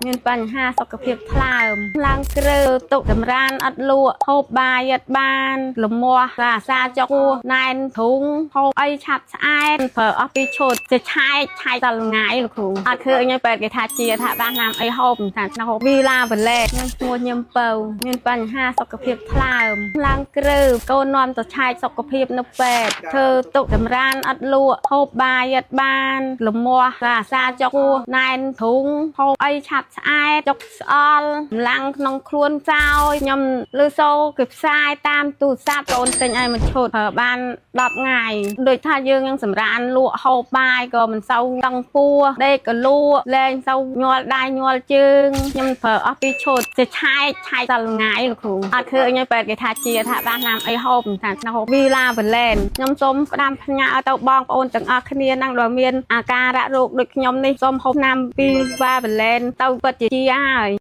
មានបញ្ហាសុខភាពថ្លើមឡើងគ្រើទុកសម្រានអត់លក់ហូបបាយអត់បានលមាស់រាសាចុកពោះណែនធុងហូបអីឆាប់ឆ្អែតប្រើអស់ពីឈុតจะឆែកឆែកដល់ថ្ងៃលោកគ្រូអត់ឃើញឲ្យពេទ្យគេថាជាថាបានណាំអីហូបថាឆ្នោហូបវីឡាវ៉ាឡេខ្ញុំឈ្មោះញឹមពៅមានបញ្ហាសុខភាពថ្លើមឡើងគ្រើកូននាំទៅឆែកសុខភាពនៅពេទ្យធ្វើទុកសម្រានអត់លក់ហូបបាយអត់បានលមាស់រាសាចុកពោះណែនធុងហូបអីឆាប់ឆ្អែតចុកស្អល់កម្លាំងក្នុងខ្លួនចោយខ្ញុំលឺសូរគេផ្សាយតាមទូរស័ព្ទកូនទិញឲ្យមួយឈុតប្រើបាន10ថ្ងៃដូចថាយើងនឹងសម្រានលក់ហូបបាយក៏មិនសូវតឹងពោះដេកក៏លក់លែងសូវញាល់ដៃញាល់ជើងខ្ញុំប្រើអស់ពីឈុតจะឆែកឆែកដល់ថ្ងៃលោកគ្រូអត់ឃើញឲ្យពេទ្យគេថាជាថាបានណាំអីហូបថាឆ្នោហូបវីឡាវ៉ាឡេនខ្ញុំសូមផ្ដាំផ្ញើទៅបងប្អូនទាំងអស់គ្នានឹងដែលមានអាការៈរោគដូចខ្ញុំនេះសូមហូបថ្នាំពីវ៉ាវ៉ាឡេនទៅពិតជាជាហើយ។